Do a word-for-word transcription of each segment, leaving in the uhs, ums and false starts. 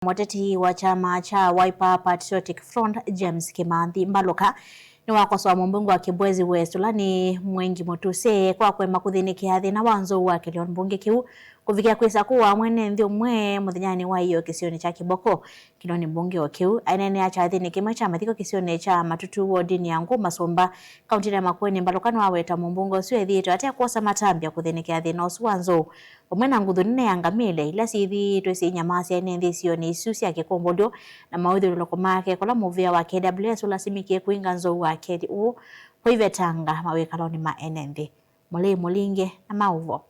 Mũteti wa kyama kya Wiper Patriotic Front, James Kimanthi Mbaluka, nĩwakosoa mũmbunge wa Kibwezi West, ũla nĩ Mwengi Mutuse, kwa kũema kũthĩnĩkĩa thĩna wa nzou wa kĩlĩo mbunge kĩu, kũvikĩa kwĩsa kũaa mwene nthĩ ũmwe mũthenyanĩ wa ĩyoo kĩsionĩ kya Kiboko. Kĩlĩonĩ mbunge o kĩu, aineenea kyathĩnĩ kĩmwe kya mathiko kĩsionĩ kya Matutu, wodinĩ ya Ngũ Masũmba, kauntinĩ ya Makueni, Mbaluka nĩwaweta mũmbunge ũsu ethĩĩtwe ate kwosa matambya kũthĩnĩkĩa thĩna ũsu wa nzou, vamwe na nguthu nene ya ngamĩle ila syĩthĩĩtwe syĩinyamasya ene nthĩ isionĩ isu sya kĩkũmbũlyo na maũthyũlũlũko make, kũla mũvĩa wa K W S ũlasimĩkie kũinga nzou wa kelĩ ũũ kwa ivetanga mawĩkalonĩ ma ene nthĩ. Mũlei Mũlinge na maũvoo.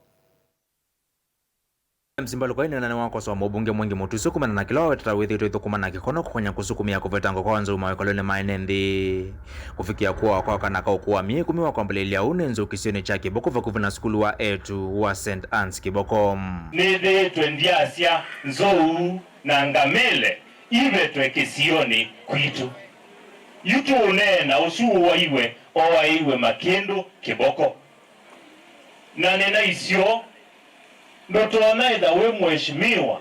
James Mbaluka aineena nĩwakosoa mũmbunge Mwengi Mutuse kumana na kĩla waweta ta wĩthĩĩtwe ithũkũma na kĩkono kũkonya kũsukumĩa kũvetangwa kwa nzou mawĩkalonĩ ma ene nthĩ. Kũvikĩa kũawa kwa kana ka ũkũũ wa myei ĩkũmi wa kwambĩlĩlya ũu nĩ nzou kĩsionĩ kya Kiboko vakuvĩ na sukulu wa eĩtu wa Saint Anne's Kiboko. Nĩthĩĩtwe ndyasya nzou na ngamĩle ivetwe kĩsionĩ kwitũ. Yu tũũneena ũsu ũwaiwe, oaiwe Makĩndũ Kiboko. Na nĩnaisyo, ndũtonya ĩtha wĩ mũeshimiwa,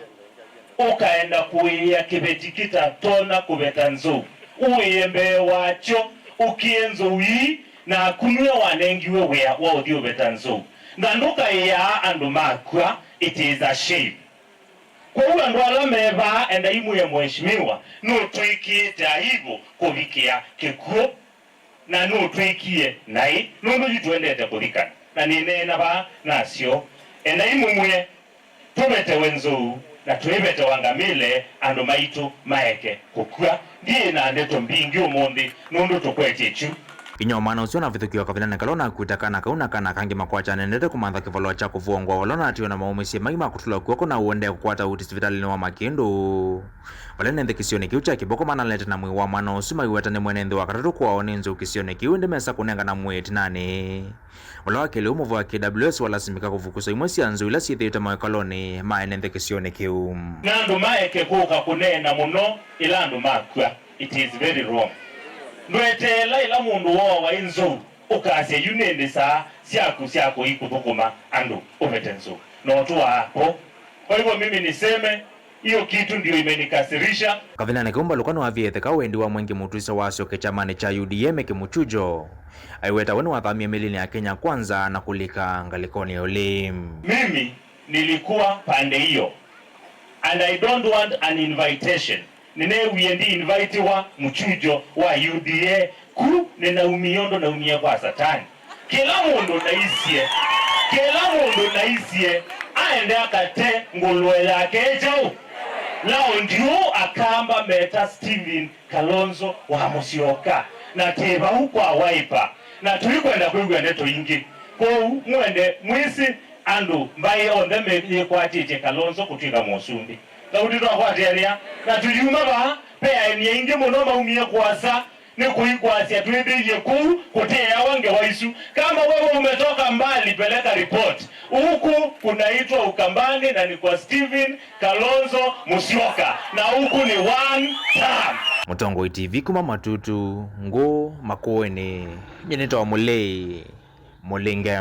ũkaenda kũĩĩa kĩveti kĩtatonya kũveta nzou, ũĩe mbee wakyo, ũkĩe nzou ii, naku nue wanengiwe wĩa wa ũthi ũveta nzou. Na ndũkaĩaa andũ makw'a, it is a shame. Kwoou andũ ala me vaa, endai mwĩe mũeshimiwa, nũtwĩkĩĩte aibu kũvikĩa kĩkw'ũ. Na nũtwĩkie naĩ, nũndũ yu tũendete kũthikana. Na nĩneena vaa nasyo, endai mũmwĩe, tũvetewe nzou na twĩvetewa ngamĩle, andũ maitũ maeke kũkw'a. Ndyĩ na ndeto mbingĩ ũmũnthĩ, nũndũ tũkwetye kyu. Inyia wa mwana ũsu anavithũkiwa kavindanĩ kala ũnakuĩte kana kau na kana kangĩ makwatya nendete kũmantha kĩvalũa kya kũvũngwa, vala ũnatiwe na maũmĩsye maĩ ma kũtũlwa kw'oko na ũendee kũkwata ũiiti sivitalĩnĩ wa Makĩndũ. Vala ene nthĩ kĩsionĩ kĩu kya Kiboko manalete na mwĩĩ wa mwana ũsu maiweta nĩ mwene nthĩ wa katatũ kũawa nĩ nzou kĩsionĩ kĩu, ĩndĩ mesa kũnengana mwĩĩ ĩtinanĩ. Vala wa kelĩ ũmũvĩ wa K W S walasimĩka kũvukusa imwe sya nzou ila syĩthĩĩtwe mawĩkalonĩ ma ene nthĩ kĩsionĩ kĩu. Na andũ maeke kũka kũneena mũno ĩla andũ makw'a. It is very wrong. Ndweteela ĩla mũndũ wooawa ĩ nzou ũkasya, yu nĩ ndĩsaa syaku sya kũi kũthũkũma andũ ũvete nzou, na ũtũaa vo. Kwa hivyo mimi niseme, hiyo kitu ndio imenikasirisha. Kavindanĩ kau Mbaluka nĩwavie ĩtheka wendi wa Mwengi Mutuse wa asyoke kyamanĩ kya U D A meke mũkyujo. Aiweta we nĩwathamie mĩlinĩ ya Kenya Kwanza na kũlika ngalĩkonĩ ya ũlĩĩ. Mimi nilikuwa pande hiyo, and I don't want an invitation. Nĩneewie ndi invitiwa mũkyujo wa U D A, ku nĩnaumie ũndũ naumie kwa Satani. Kĩla mũndũ naisye, kĩla mũndũ naisye aende akate ngũlũe yake kyaũ laundi ũũ akamba meta Stephen Kalonzo wa Musyoka, na twĩ vau kwa Wiper, na tũikwenda kwĩw'a ndeto ingĩ. Kwoou mwende mwĩsĩ andũ mbaĩ onthe me-, yĩkwatĩtye Kalonzo kũtw'ĩka mũsumbĩ. Laundi twakwatĩanĩa, na tũyuma vaa, ve aeni aingĩ mũno maumie kũasa, nĩ kũikwasya twĩthĩie kũu kũteawa ngewa isu. Kama wewe umetoka mbali, peleka report. Huku kunaitwa Ukambani na ni kwa Stephen Kalonzo Musyoka, na huku ni one term. Mũtongoi T V kuma Matutu, Ngũ, Makueni, nyie nĩtawa Mũlei Mũlinge.